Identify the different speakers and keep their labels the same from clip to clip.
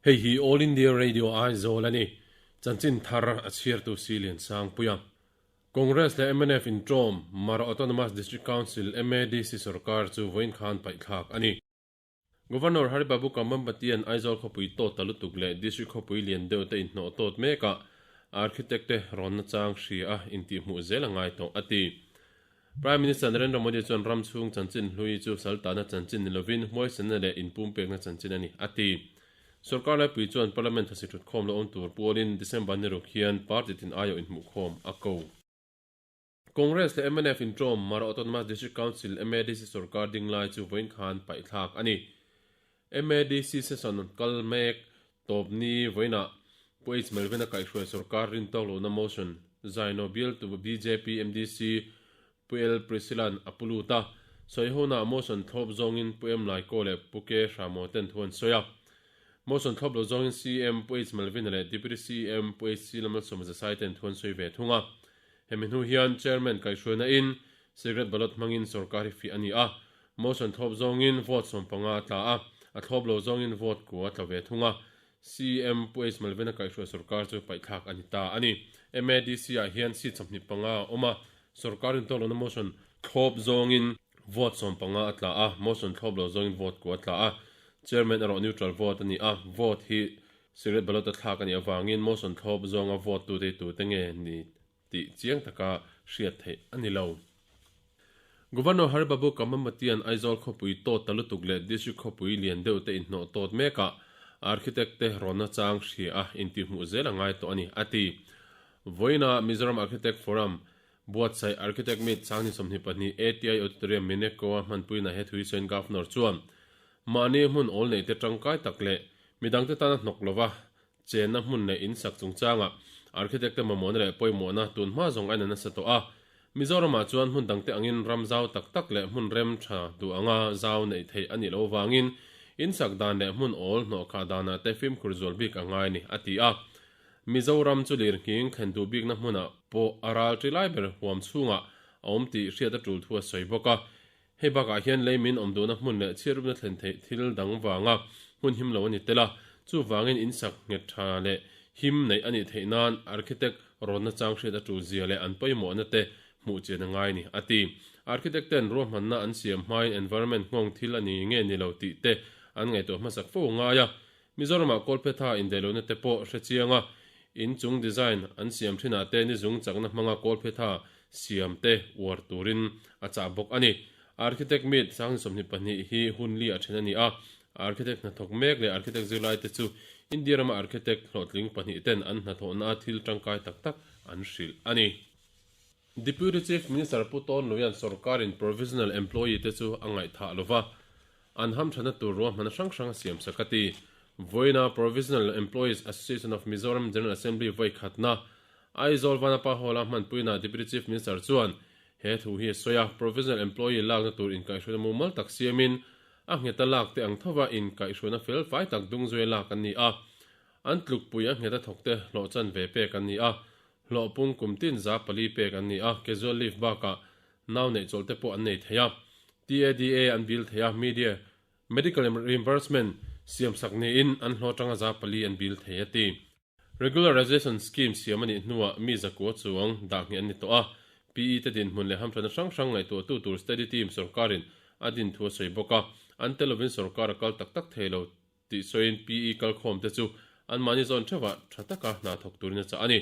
Speaker 1: Hei hi All India Radio Aizawl a ni. Chanchin thar a chhiartu Silian Sangpuia. Congress leh mnf inṭawm Mara Autonomous District Council, MADC, sorkar chu vawiin khan paihthlak a ni. Governor Hari Babu Kambhampatian Aizawl khawpui tawt ta lutuk leh district khawpui lian deuh te inhnawh tawt mekah architect te rawnna chang hria a intihhmuh zel a ngai tawh a ti. Prime Minister Narendra Modi chuan ram chhung chanchin hlui chu saltana chanchin ni lovin hmuaisenna leh inpumpekna chanchin a ni, a ti. Sorkar laipui chuan Parliament thasi thutkhawm la awm tur pualin December ni ruk hian party tin aiawh inhmuhkhawm a ko. Congress leh mnf inṭawm Mara Autonomous District Council, MADC, sorkar ding lai chu vawiin khan paihthlak a ni. MADC session kal mek tawp ni vawiinah Pu H. Melvin-a kaihhruai sorkar rintawk lohna motion Zaino bialtu bjp MDC Pu L. Priscilla'n a pu lut a, sawihona motion thlawp zawngin Pu M. Laiko leh Pu K. Hramo ten thu an sawi a. Motion thlawp lo zawngin CM Pu H. Melvin-a leh Deputy CM Pu HC Lalmalsawma Zasai ten thu an sawi ve thung a. Hemi hnu hian Chairman kaihhruaina in Secret ballot hmangin sorkar hi fiah a ni a, Motion thlawp zawngin vote 15 a tla a, a thlawp lo zawngin vote kua a tla ve thung a. CM Pu H. Malvina kaihhruai sorkar chu paihthlak a ni ta a ni. MADC ah hian seat 25 a awm a, sorkar intawklohna motion thlawp zawngin vote 15 a tla a, motion thlawp lo zawngin vote kua a tla a. Chairman erawh neutral vote a ni a, vote hi secret ballot a thlak a nih avangin motion thlawp zawnga vote tute hi tute nge ni tih chiang taka hriat theih a ni lo. Governor Hari Babu Kamamatian Aizawl khawpui tawt ta lutuk leh district khawpui lian deuh te inhnawh tawt mekah architect te rawnna chang hria a intihhmuh zel a ngai tawh a ni, a ti. Vawiina Mizoram Architect Forum buatsaih Architect Meet Sangni 22 ATI Auditorium Mineco-a hmanpuina he thui sawiin Governor chuan mahni hmun awl neih te tangkai tak leh midangte tana hnawk lova Chenna hmun leh in sak chungchangah architect te mamawhna leh pawimawhna tun hma zawng a ina nasa tawh a. Mizoramah chuan hmun dangte angin ram zau tak tak leh hmun rem tha duh anga zau neih theih a nih loh avangin in sak dan leh hmun awl hnawhkhah danah te fimkhur zual bik a ngai a ni, a ti a. Mizoram chu lirnghing thlen duh bikna hmunah pawh a ral ṭi lai ber huam chhungah a awm tih hriat a ṭul thu a sawi bawk a. Hei bakah hian lei min awm duhna hmun leh chhiarupna thlen theih thil dang vanga hmun him lo a ni tel a, chuvangin in sak nghet tha leh him neih a nih theih nan architect rawnna chang hriat a tul zia leh an pawimawhna te hmuh chian a ngai a ni, a ti. Architect ten ruahmanna an siam hmain environment nghawng thil a ni nge ni lo tih te an ngaihtuah hmasak fo a ngai a, Mizoramah kawlphetha indaihlohna te pawh hre chiang a, in chung design an siam thinah te nizung chakna hmanga kawlphetha siam te uar turin a chah bawk a ni. Architect Meet Sangni 22 hi hun li a then a ni a, architect hnathawk mek leh architect zirlai te chu India rama architect hlawhtling pahnih ten an hnathawhna a thil tangkai tak tak an hrilh a ni. Deputy Chief Minister Pu Tawn Luian sorkarin provisional employee te chu a ngaihthah lova, an hamthana tur ruahmana hrang hrang a siam sak a ti. Vawiina Provisional Employees Association of Mizoram General Assembly vawi khatna Aizawl Vanapa Hall-a hmanpuina Deputy Chief Minister chuan he thu hi a sawi a, provisional employee lakna tur inkaihhruaina mumal tak siamin a ngheta lak te ang thova inkaihhruaina fel fai tak dungzuia lak an ni a, an tlukpui a ngheta thawkte hlawh chanve pek an ni a, Hlawh pung kum tin 400 pek an ni a, casual leave bakah nau neih chawlh te pawh an nei thei a. TADA an bill thei a, media, medical reimbursement siam sak niin an hlawh atanga 400 an bill thei a ti. Regularization scheme siam a nih hnuah mi zakua chuang dah ngheh an ni tawh a, PE te dinhmun leh hamthatna hrang hrang ngaihtuahtu tur study team sorkarin a din thu a sawi bawk a, an tel lovin sorkar a kal tak tak thei lo tih sawiin PE kalkhawm te chu anmahni zawn theuhah tha taka hna thawk turin a chah a ni.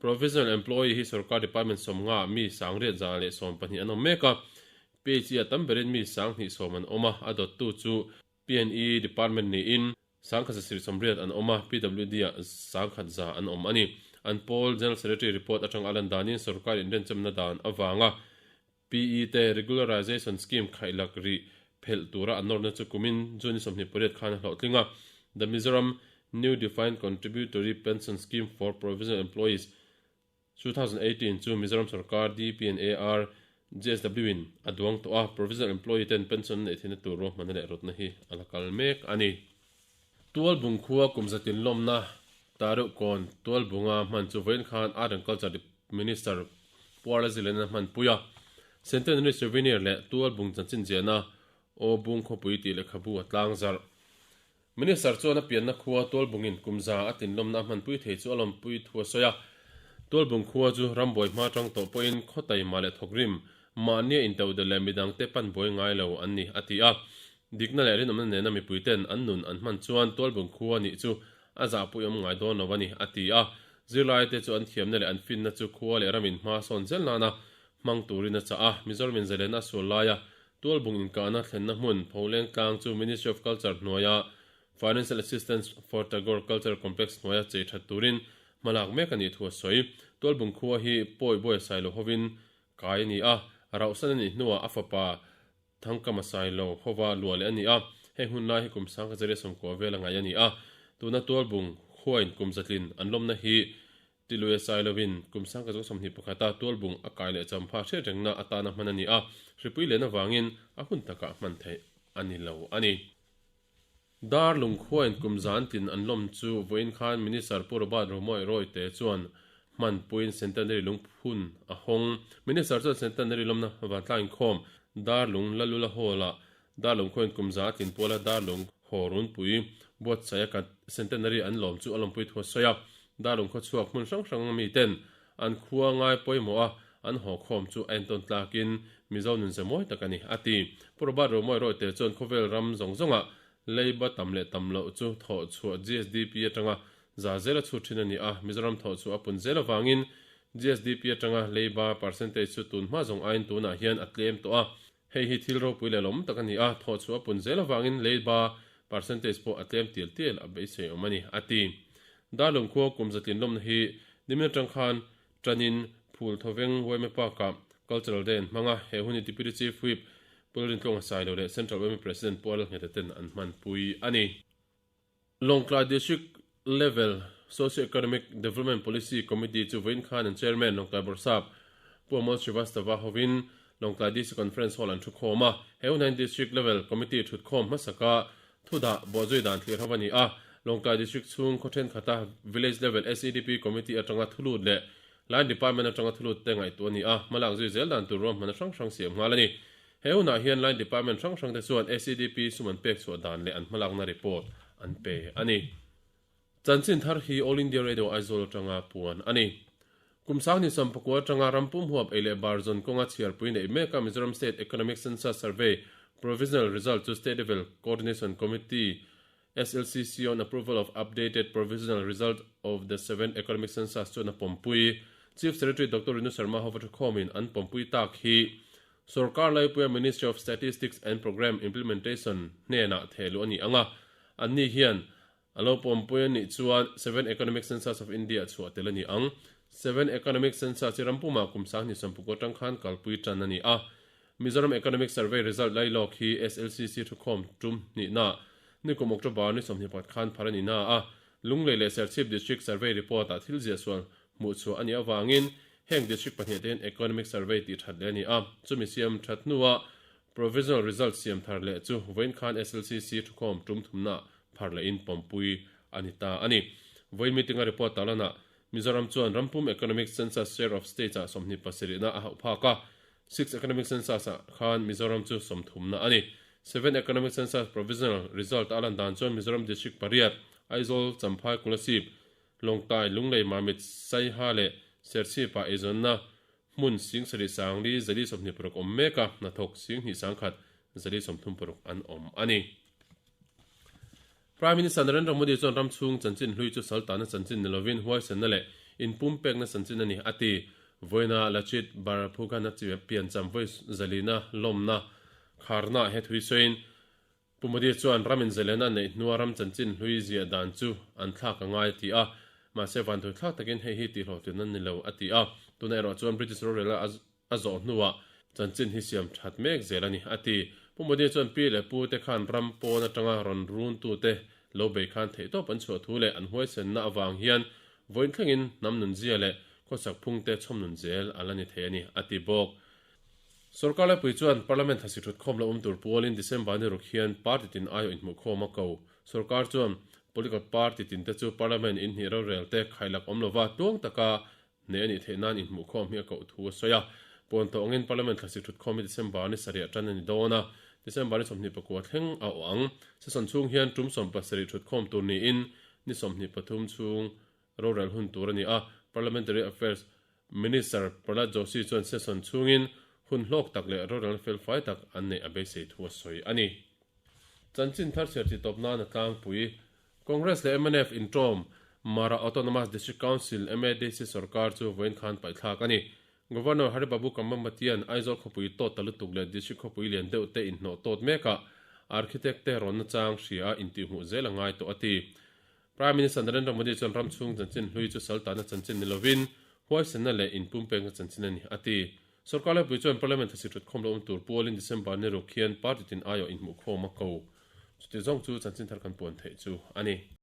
Speaker 1: Provisional employee hi sorkar department 50 ah mi 1120 an awm mek a, PHE ah tam berin mi 20 an awm a, a dawttu chu PNE department niin 1180 an awm a, PWD ah 1100 an awm a ni. An pawl General Secretary report atang a lan danin sorkar inrenchemna dan avanga PE te Regularization Scheme khaihlak rih phelh tura an nawrna chu kumin June 28 khan a hlawhtling a. The Mizoram New Defined Contributory Pension Scheme for Provisional Employees 2018 chu Mizoram sorkar DPNAR GSW in a duang tawh a, provisional employee ten pension an neih theihna tur ruahmanna leh rawtna hi a la kal mek a ni. Tualbung khua kum zatin lawmna Tareuh kawn Tualbunga hman chu vawiin khan Art and Culture Minister Puarla Zilena hmanpui a, Centenary Souvenir leh Tualbung chanchin ziahna Aw Bung Khawpui tih lehkhabu a tlang zarh. Minister chuan a pianna khua Tualbungin kum za a tlinlawmna a hmanpui thei chu a lawmpui thu a sawi a. Tualbung khua chu rambuai hma tang tawh pawhin khaw taima leh thawkrim, mahnia intauhde leh midangte pan buai ngai lo an ni, a ti a. Dikna leh rinawmna nena mipuiten an nun an hman chuan Tualbung khua nih chu a zahpuiawm ngai dawn lo a ni, a ti a. Zirlaite chu an thiamna leh an finna chu khua leh ramin hma sawn zel nana hmang turin a chah a. Mizoramin zalen a sual laia Tualbung inkahna thlenna hmun Pholeng tlang chu Ministry of Culture hnuaia Financial Assistance for Tagore Cultural Complex hnuaia chei that turin hmalak mek a nih thu a sawi. Tualbung khua hi pawi buai sailo hovin kai a ni a, rauhsan a nih hnuah a fapa Thangkama sailo hova luah leh a ni a, heng hun lai hi kum sangkhat zariat sawmkua vela ngaih a ni a, tuna Tualbung khuain kum zatlin an lawmna hi Tilui a sai lovin kum sangka zawng 21 a tualbung a kai leh champha hriat rengna atana hman a ni a, hripui len avangin a hun takah hman theih a ni lo a ni. Dar lungkhuain kum zan tin an lawm chu vawiin khan Minister Pu Robert Romawih Rawite chuan hmanpuiin Centenary lungphun a hawng. Minister chuan Centenary lawmna vantlang inkhawm Darlung Lalula Hall-ah Darlung khuain kum za a tlin puala Darlung haw runpui buatsaih a kat Centenary an lawm chu a lawmpui thu a sawi a. Darlung khaw chhuak hmun hrang hrang miten an khua ngai pawimawh a an haw khawm chu a entawn tlakin Mizo nun ze mawi tak a ni, a ti. Pu Robert Romawih Rawite chuan khawvel ram zawng zawngah leiba tam leh tam loh chu thawh chhuah GSDP atanga za zela chhut thin a ni a, Mizoram thawh chhuah a pun zel avangin GSDP atanga leiba percentage chu tun hma zawng aiin tunah hian a tlem tawh a. Hei hi thil ropui leh lawm tak a ni a, thawh chhuah a pun zel avangin leiba percentage pawh a tlem tial tial a beisei awm a ni, a ti. Darlung khua kum zatlin lawmna hi nimin atang khan tanin Phul Thawveng yma Park-ah Cultural Day an hmang a, he hun hi Deputy Chief Whip Pu Lalrintluanga Sailo leh Central yma President Pu Lalngheta ten an hmanpui a ni. Lawngtlai District Level Socio-Economic Development Policy Committee chu vawiin khan an Chairman Lawngtlai Bawrhsap Pu Amol Srivastava hovin Lawngtlai DC Conference Hall an thukhawm a. He hunah hian District Level Committee thutkhawm hmasaka thudah bawhzui dan thlir ho a ni a. Lawngtlai District chhung khaw thenkhat Village Level SEDP Committee atanga thulut leh Line Department atanga thulut te ngaihtuah a ni a, hmalak zui zel dan tur ruahmanna hrang hrang siam nghal a ni. He hunah hian Line Department hrang hrangte chuan SEDP sum an pek chhuah dan leh an hmalakna report an pe a ni. Chanchin thar hi All India Radio Aizawl atanga puan a ni. Kum sang 19 atanga ram pum huap ei leh bar zawn kawnga chhiarpui neih meka Mizoram State Economic Census Survey Provisional Result chu State Level Coordination Committee, SLCC, on approval of updated provisional result of the seventh economic census chuan a pawmpui. Chief Secretary Doctor Rinu Sharma hova thukhawmin an pawmpui tak hi Sorkar laipuia Ministry of Statistics and Programme Implementation hnenah thehluh a ni ang a, anni hian a lo pawmpui a nih chuan Seventh Economic Census of India chhuah tel a ni ang. Seventh Economic Census hi rampumah kum 2019 atang khan kalpui tan a ni a. Mizoram Economic Survey result lailawk hi SLCC thukhawm tum hnihna nikum October ni 21 khan phar a ni na a, Lunglei leh Serchhip District Survey report-ah thil ziahsual hmuhchhuah a nih avangin heng district pahnih te hian Economic Survey tih that leh a ni a, chumi siam that hnua Provisional Result siam thar leh chu vawiin khan SLCC thukhawm tum thumna phar lehin pawmpui a ni ta a ni. Vawiin meeting-a report tarlanah Mizoram chuan rampum Economic Census Share of States-ah 27 na a hauh phak a, Sixth Economic Census-ah khan Mizoram chu sawmthumna a ni. Seventh Economic Census Provisional Result a lan dan chuan Mizoram District pariat, Aizawl, Champhai, Kolasib, Lawngtai, Lunglei, Mamit, Saiha leh Serchhip-ah eizawnna hmun 70 sangli 126 awm mek a, hnathawk 2 sangkhat 136 an awm a ni. Prime Minister Narendra Modi chuan ram chhung chanchin hlui chu saltana chanchin ni lovin huaisenna leh inpumpekna chanchin a ni, a ti. Vawiina Lachit Barphukan-a piancham vawi zalina lawmna kharnaah he thui sawiin Pu Modi chuan ram inzalena neih hnua ram chanchin hlui ziah dan chu an thlak a ngai a ti a, mahse vanthawi thlak takin hei hi tihhlawhtlinna ni lo a ti a, tuna erawh chuan British rorela a zawh hnuah chanchin hi siam that mek zel a ni a ti. Pu Modi chuan pi leh pu te khan ram pawn atanga rawn runtute lo bei khan theihtawp an chhuah thu leh an huaisenna avang hian vawiin thlengin hnam nunzia leh khawsak phungte chhawmnun zel a la ni thei a ni a ti bawk. Sorkar laipui chuan Parliament hasi thutkhawm la awm tur pualin December ni ruk hian party tin aiawh inhmuhkhawm a ko. Sorkar chuan political party tinte chu Parliament inhnih rorel te khailak awm lova tluang taka hneh a nih theih nan inhmuhkhawm hi a koh thu a sawi a. Puan tawh angin Parliament thlasi thutkhawm hi December ni sarih tan a ni dawn a. December ni 29 thleng a awh ang. Session chhung hian tum 70 thutkhawm tur niin ni 23 chhung rorel hun tur a ni a. Parliamentary Affairs Minister Prahlad Joshi chuan session chhungin hun hlawk tak leh rorelna felfai tak an neih a beisei thu a sawi a ni. Chanchin thar chhiar tih tawp nan a tlangpui. Congress leh mnf inṭawm Mara Autonomous District Council, MADC, sorkar chu vawiin khan paihthlak a ni. Governor Hari Babu Kambhampatian Aizawl khawpui tawt ta lutuk leh district khawpui lian deuh te inhnawh tawt mekah architect te rawnna chang hria a intihhmuh zel a ngai tawh a ti. Prime Minister Narendra Modi chuan ram chhung chanchin hlui chu saltana chanchin ni lovin huaisenna leh inpumpekna chanchin a ni a ti. Sorkar laipui chuan Parliament thasi ṭhutkhawm lo awm tur pualin December ni ruk hian party tin aiawh inhmuhkhawm a ko. Chuti zawng chu chanchin thar kan puan theih chu a ni.